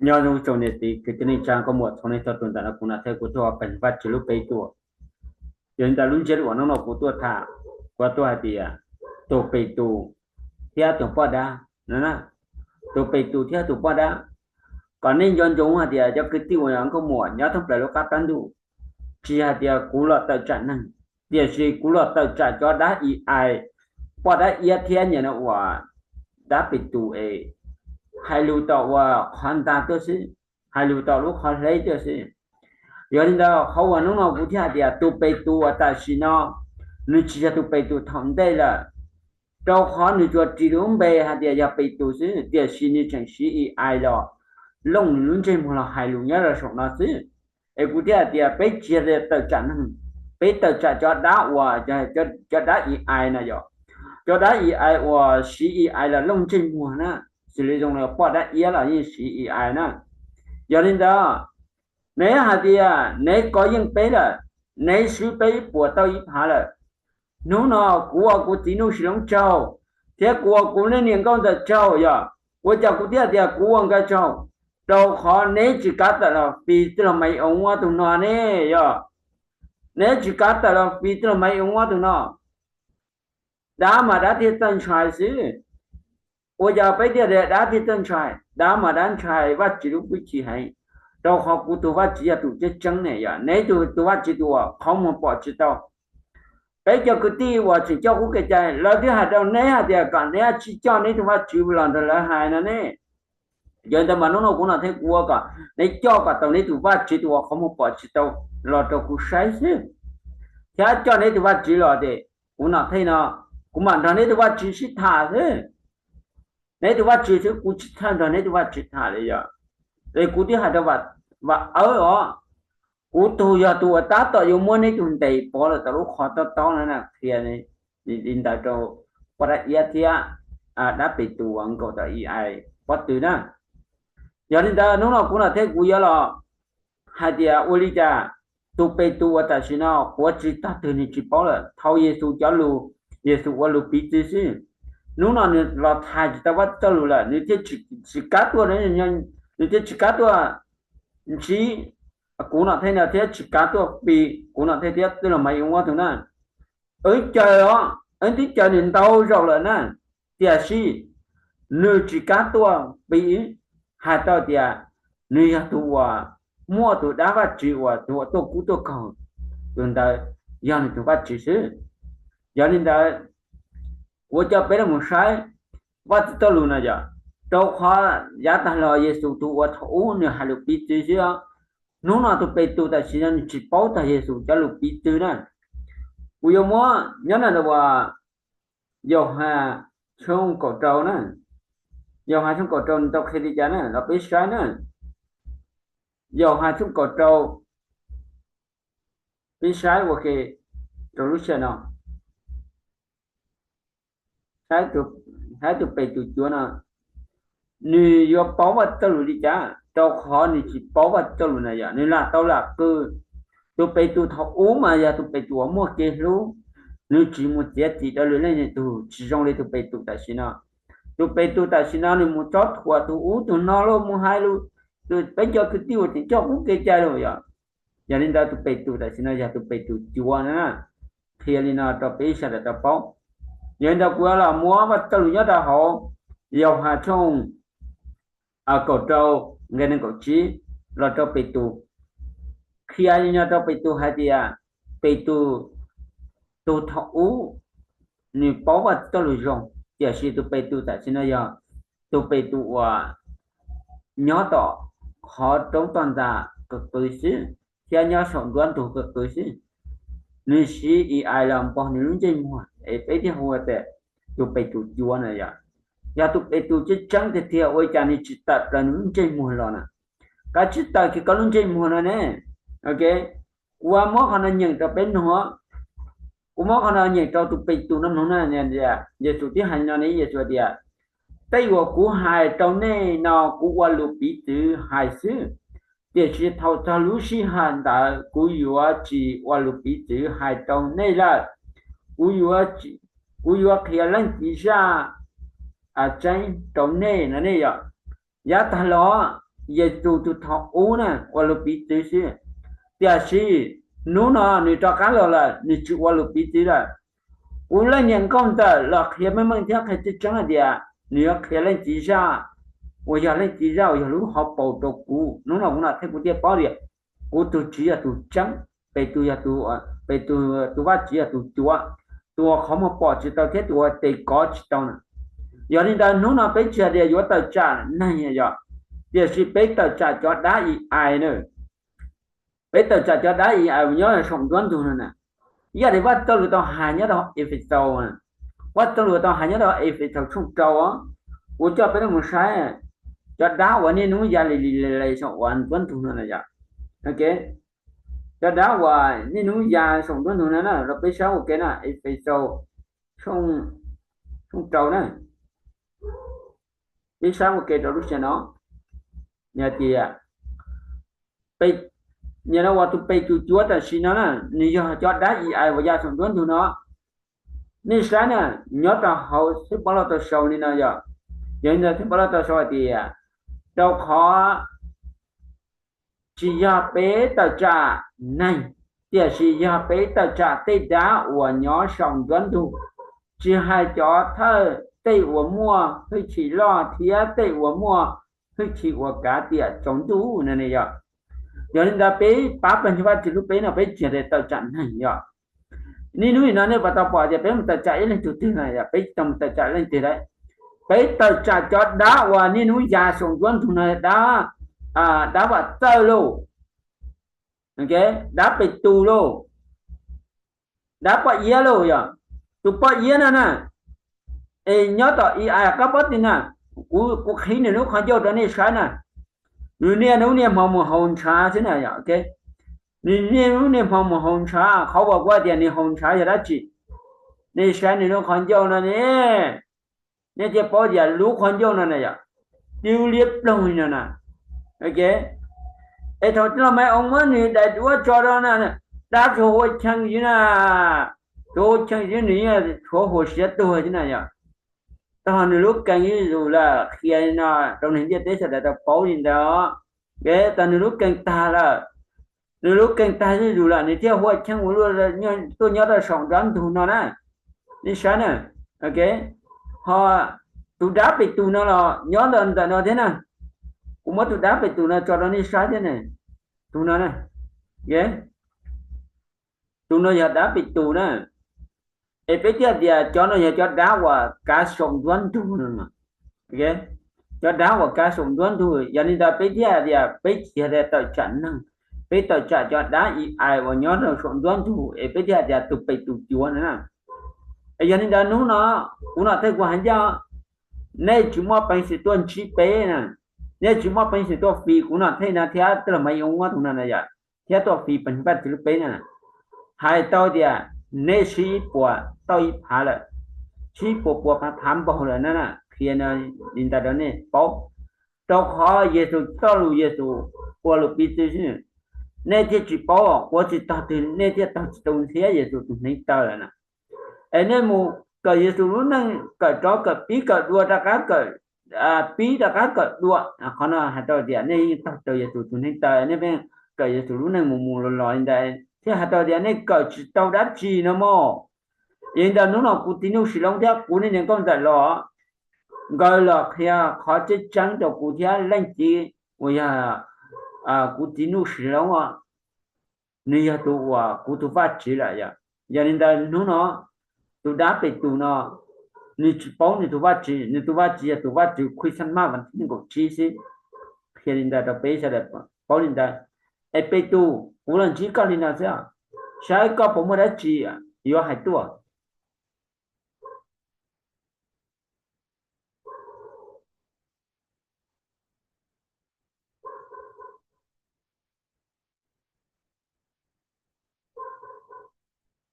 Nyob zoo tsoom niam txiv kwv tij neej tsa nkauj muam txhua leej txhua tus, ntawm no kuv Nom Thej kuv tuaj peem Vajtswv lub Petus. Yog li ntawd lub ntsiab lus uas hnub no kuv tuaj tham, kuv tuaj hais tias tus Petus thiab tus poj dab no, tus Petus thiab tus poj dab. Kom nej nco ntsoov hais tias cov kwv tij uas nkauj muam nyob thoob plaws lub qab plab ntuj, tsis hais tias kuv los tawm tsam neeg, tiam sis kuv los tawm tsam cov dab i ai, poj dab iab thiab niam no uas dab Petus es hais lus tom uas qhov ntag tuaj xwb, hais lus tom lub qhov hleb tuaj xwb. Yog li ntawd qhov uas hnub no kuv thiaj hais tias tus Petus uas tam sim no nws tsis yog tus Petus thaum ntej lawm, rau qhov nws tsuas ris lub npe hais tias yog Petus xwb, tiam sis nws tseem siv i ai los looj nws lub ntsej muag los hais lus nyob rau saum no xwb. Es kuv thiaj hais tias peb tsis yog tawm tsam neeg, peb tawm tsam cov dab uas, cov dab i ai no yog cov dab i ai uas siv i ai los looj ntsej muag na, xws li zoo li poj dab iab los yeej siv i ai na. Yog li ntawd, neb hais tias neb kov yeej peb lawm, neb swb peb ib puas tau ib phav lawm. Hnub no kuv ua kuv txiv Nuj Sis Loob tsaug, thiab kuv ua kuv leej niam nkauj ntxawm tsaug yog, ua cas kuv thiaj tias kuv ua nkawd tsaug? Rau qhov neb tsis kav tawm los fis txwj laug Maiv Oov ob tug no ne yog, neb tsis kav tawm los fis txwj laug Maiv Oov ob tug no, dab mas dab thiaj txawj ntshai xwb. Ua cas peb thiaj tias dab thiaj txawj ntshai? Dab mas dab ntshai Vajtswv lub hwj chim heev, rau qhov kuv tus Vajtswv yog tus tseeb tseeb ne yog, neb tus, tus Vajtswv tus uas qhov muag pom tsis tau. Peb cov kwv tij uas tseem coj qub kev cai lawv twb hais rau neb hais tias kom neb tsis coj neb tus Vajtswv los nrog lawv hais no ne. Yog li ntawd mas hnub no kuv Nom Thej kuv ua kom neb coj kom tau neb tus Vajtswv tus uas qhov muag pom tsis tau los rau kuv saib xwb, thiab coj neb tus Vajtswv los ces kuv Nom Thej no kuv mam nrog neb tus Vajtswv sib tham xwb. Neb tus Vajtswv xwb kuv tsis txhawj nrog neb tus Vajtswv tham li yog. Es kuv twb hais rau Vam Awb os, kuv tus yog tus uas tab tom yuav muab neb tus ntes pov lawm tom lub qhov tob tob na, qhia li ntawd rau poj dab iab thiab dab Petus uas nkaum tom i ai pob tw na. Yog li ntawd hnub no kuv Nom Thej kuv yuav los hais tias ua li cas tus Petus uas tam sim no quav tsis tag twg nws tsis paub lawm, thaum Yexus cov lus, Yexus ua lus piv txwv xwb. Hnub no nws los txhais tsis tau Vajtswv txoj lus lawm, nws thiaj tsis kav tuaj, nws thiaj tsis kav tuaj ntsib kuv Nom Thej no thiab tsis kav tuaj fis kuv Nom Thej thiab txwj laug Maiv Oov ob tug na. Wb caw os, wb twb caw nws ntau zaus lawm na, tiam sis nws tsis kav tuaj fis, hais tau tias nws yog tus uas muaj tus dab Vajtswv uas tus uas tuaj kub tuaj kaug, tus ntawd yog nws tus Vajtswv xwb. Yog li ntawd, kuv coj peb los mus saib Vajtswv txoj lus no yog, rau qhov yav tag los Yexus tus uas thaum ub nws hais lus piv txwv xwb os. Hnub no tus Petus tam sim no nws tsis paub txog Yexus cov lus piv txwv na. Kuv yuav muab nyob na uas Yauhas tshooj kaum rau na, Yauhas tshooj kaum rau nws tau qhia li cas na los peb saib na. Yauhas tshooj kaum rau, peb saib ua ke rau lub sij hawm no, saib tus Petus cuav no nws yuav paub Vajtswv txoj lus li cas, rau qhov nws tsis paub Vajtswv txoj lus na yog nws lam tau lam qw. Tus Petus thaum ub mas yog tus Petus uas muaj kev hlub, nws tsis mus txiav txim rau lwm leej lwm tug, tsis zoo li tus Petus tam sim no. Tus Petus tam sim no nws mus txob thuam tus ub tus no los mus hais lus, peb cov kwv tij uas tseem coj qub kev cai los yog. Yog li ntawd tus Petus tam sim no yog tus Petus cuav na. Qhia li no rau peb sawv daws tau paub. Yog li ntawd kuv yuav los muab Vajtswv txoj lus nyob rau hauv Yauhas tshooj kaum rau nqe nees nkaum tsib los rau Petus, qhia li no rau Petus hais tias Petus tus thaum ub nws paub Vajtswv txoj lus zoo, tiam sis tus Petus tam sim no yog tus Petus uas nyob tom qhov roob toj ntxas qw qw xwb, thiab nyob saum nruab ntug qw qw xwb. Nws siv i ai los npog nws lub ntsej muag es peb thiaj hu tias tus Petus cuav na yog. Yog tus Petus tseeb tseeb tiag tiag ua li cas nws tsis tawm plaws nws lub ntsej muag los na? Kav tsij tawm kiag koj lub ntsej muag no ne. Kuv muab qhov no nyeem rau peb mloog, kuv muab qhov no nyeem rau tus Petus no mloog na. Yexus twb hais li no ne, Yexus tias, tej uas kuv hais rau nej no kuv ua lus piv txwv hais xwb, tiam sis thaum txog lub sij hawm ntawd kuv yuav tsis ua lus piv txwv hais rau nej lawm. Kuv yuav, kuv yuav qhia leej txiv zaj tseeb rau nej no ne yog. Yav tag los Yexus tus thaum ub na ua lug piv txwv xwb, tiam sis hnub no nws rov qab los lawm, nws tsis ua lug piv txwv lawm. Kuv leej niam nkauj ntxawm los qhia meej meej thiab qhia tseeb tseeb hais tias nws yuav qhia leej txiv zaj uas yog leej txiv zaj uas yog lub hauv paus rau kuv. Hnub no kuv Nom Thej kuv thiaj paub tias kuv tus Tswv yog tus tseeb, Petus yog tus, Petus tus Vajtswv yog tus cuav, tus uas qhov muag pom tsis tau thiab tus uas tes kov tsis tau na. Yog li ntawd hnub no peb tsis hais tias yuav tawm tsam neeg yom, tiam sis peb tawm tsam cov dab ib ais na. Peb tawm tsam cov dab ib ais uas nyob saum nruab ntug no na. Yam li Vaj Txoj Lus tau hais nyob rau Efexaus, Vaj Txoj Lus tau hais nyob rau Efexaus tshooj rau, kuv coj peb mus saib cov dab uas niaj hnub ya li li li saum uas nruab ntug no na yom. Cov dab uas niaj hnub ya saum nruab ntug no na, los peb saib ua ke na, Efexaus tshooj rau na. Peb saib ua ke rau lub sij hawm no, yog tias, yog no uas tus Petus cuav tam sim no na, nws yog cov dab ib ais uas ya saum nruab ntug no. Nej saib na, nyob rau hauv Xib Pov Loj tau sau li no yom. Yog li ntawd Xib Pov Loj tau sau hais tias, rau qhov tsis yog peb tawm tsam neeg, tiam sis yog peb tawm tsam tej dab uas nyob saum nruab ntug, tsis hais cov thawj tej uas muaj hwj chim loj thiab tej uas muaj hwj chim uas kav tiam tsaus ntuj no ne yom. Yog li ntawd peb pab pawg ntseeg Vajtswv lub peb no peb tsis yog tawm tsam neeg yom. Niaj hnub no nej puas tau pom tias peb mus tawm tsam ib leeg tug twg na yom, peb tsis tau mus tawm tsam leej twg lawm. Peb tawm tsam cov dab uas niaj hnub ya saum nruab ntug no, dab, dab Vam Txawj lauj, dab Petus lauj, dab poj iab lauj yom. Tus poj iab no na, es nyob tom ib ais kab pob tw na, kuv, kuv qhib nws lub qhov ncauj rau nej saib na. Nws niaj hnub niaj hmo mus haus ntshav xwb na yom. Nws niaj hnub niaj hmo mus haus ntshav, qhov uas kuv hais tias nws haus ntshav yog dab tsi? Nej saib nws lub qhov ncauj no ne, nej thiaj paub tias lub qhov ncauj no na yom, twb liab ploog li no na. Es thaum tij laug Maiv Oo muab nws daim duab tso rau na, dab tshuav hua cheej xwb na, tshuav hua cheej xwb, nws yeej tshuav hua siav tuag xwb na yom. Tag nws lub kees zuj zus lawm, qhia li no rau neeg ntiaj teb sawv daws tau paub li ntawd. Tag nws lub kees tag lawm, nws lub kees tag zuj zus lawm nws thiaj hua cheej ua luaj tuaj nyob rau saum nruab ntug no na. Nej saib na, ho tus dab Petus no los nyob ntawm ntawm no thiab na. Kuv muab tus dab Petus no tso rau nej saib thiab ne. Tus no na, tus no yog dab Petus na. Es peb thiaj tias cov no yog cov dab uas kav saum nruab ntug no. Cov dab uas kav saum nruab ntug, yog li ntawd peb thiaj tias peb tsis yog tawm tsam neeg, peb tawm tsam cov dab ib ais uas nyob rau saum nruab ntug, es peb thiaj tias tus Petus cuav no na. Es yog li ntawd hnub no kuv Nom Thej kuv hais ncaj, nej tsis muaj peev xwm tuaj ntsib peb na, nej tsis muaj peev xwm tuaj fim kuv Nom Thej no thiab tij laug Maiv Oo tus no na yom, thiab tuaj fim pawg ntseeg Vajtswv lub peb na, hais tau tias nej sib ib puas tau ib phav lawm, sib ib puas puas phav phav npaug lawm na. Qhia li ntawd rau nej paub, rau qhov Yexus txoj lus Yexus ua lus piv txwv xwb, nej thiaj tsis paub, ua tsis tau twg nej thiaj taug tsis tau thiab Yexus tus hneev taw lawm na. Es nej mus kawm Yexus lub neej, kawm rov kawm pib kawm dua rov qab kawm pib rov qab kawm dua, qhov no hais tau tias nej yeej taug raws Yexus tus hneev taw, nej pheej kawm Yexus lub neej mus mus los los li ntawd thiaj hais tau tias nej kawm tsis tau dab tsi no mog. Yog li ntawd hnub no kuv txiv Nuj Sis Loob thiab kuv nej niam nkauj ntxawm los, nkawd los qhia qhov tseeb tseeb rau kuv thiab leej txiv uas yog kuv txiv Nuj Sis Loob, nws yog tus uas kuv tus Vajtswv lawm yom. Yog li ntawd hnub no tus dab Petus no, nws tsis paub nws tus Vajtswv, nws tus Vajtswv yog tus Vajtswv Christmas vas thib nees nkaum tsib xwb. Qhia li ntawd rau peb sawv daws paub li ntawd. Es Petus, kuv los ntsib koj li no xwb, saib koj puas muaj dab tsi yuav hais tuaj.